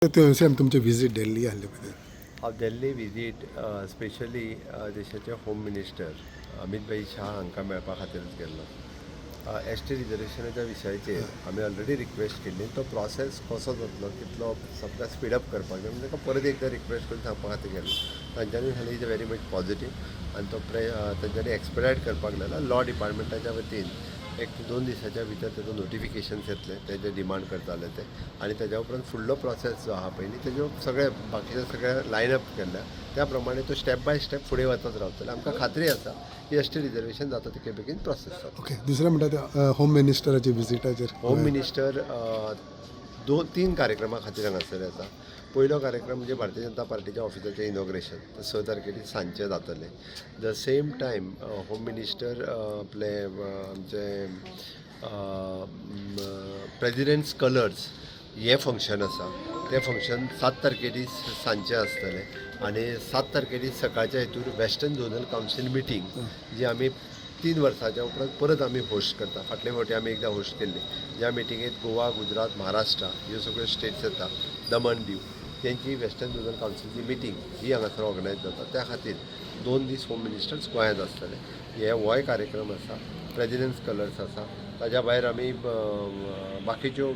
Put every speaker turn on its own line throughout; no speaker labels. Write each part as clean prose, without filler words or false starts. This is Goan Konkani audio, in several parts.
सेम तुमचे विजीट दिल्ली आहले पळय.
हांव दिल्ली विजीट स्पेशली देशाचे होम मिनिस्टर अमीत भाई शाह हांकां मेळपा खातीरूच गेल्लो. एस टी रिजर्वेशनाच्या विशयाचेर आमी ऑलरेडी रिक्वेस्ट केल्ली. तो प्रोसेस कसो जातलो, कितलो सगळें स्पिडअप करपाक जाय म्हणून ताका परत एकदां रिक्वेस्ट करून सांगपा खातीर गेल्लो. तांच्यांनी सांगलें is very much positive आनी तो तांच्यांनी एक्सपिडायट करपाक लागला. लॉ डिपार्टमेंटाच्या वतीन 1 ते 2 दिसाच्या भितर तेजो नोटिफिकेशन्स येतलें, तेजे डिमांड करताले ते. आनी तेज्या उपरांत फुडलो प्रोसेस जो आहा पळय न्ही, तेज्यो सगळे बाकीचे सगळे लायन अप केल्ल्या त्या प्रमाणे तो स्टेप बाय स्टेप फुडें वचत रावतले. आमकां खात्री आसा की एस टी रिजर्वेशन जाता तितके बेगीन प्रोसेस जाता.
ओके, दुसरें म्हणटा ते होम मिनिस्टराचे विजिटाचेर.
होम मिनिस्टर दोन तीन कार्यक्रमा खातीर हांगासर येता. पयलो कार्यक्रम म्हणजे भारतीय जनता पार्टीच्या ऑफिसाचें इनॉग्रेशन, ते 6 तारखेर सांजचें जातलें. The same time home minister आपले आमचे प्रेजिडेंट्स कलर्स हें फंक्शन आसा, तें फंक्शन 7 तारखे दीस सांजचें आसतलें. आनी 7 तारखे दीस सकाळच्या हितूर वेस्टर्न झोनल कावन्सील मिटींग, जी आमी 3 वर्साच्या उपरांत परत आमी होस्ट करता. फाटले फावटी आमी एकदां होस्ट केल्ली. ज्या मिटिंगेत गोवा, गुजरात, महाराष्ट्र ह्यो सगळ्यो स्टेट्स येता, दमण दीव, तेंची वेस्टर्न झोनल कावन्सिलची मिटींग ही हांगासर ऑर्गनायज जाता. त्या खातीर 2 दीस होम मिनिस्टर्स गोंयांत आसतले. हे होय कार्यक्रम आसा, प्रेजिडेंट्स कलर्स आसा. ताज्या भायर आमी बाकीच्यो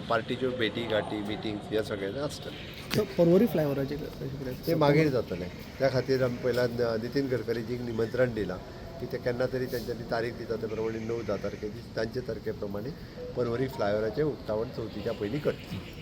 पार्टीच्यो भेटी गाठी, मिटिंग्स हे सगळें आसतलें.
सो पर्वरी फ्लायओवराचेर कशें कितें?
ते मागीर जातलें. त्या खातीर आमी पयला नितीन गडकरीजींक निमंत्रण दिलां की ते केन्ना तरी तेंच्यांनी तारीख दिता ते प्रमाणे 9-10 तारखे दीस तांचे तारखे प्रमाणे पर्वरी फ्लायओवराचें उक्तावण चवथीच्या पयलीं करतले.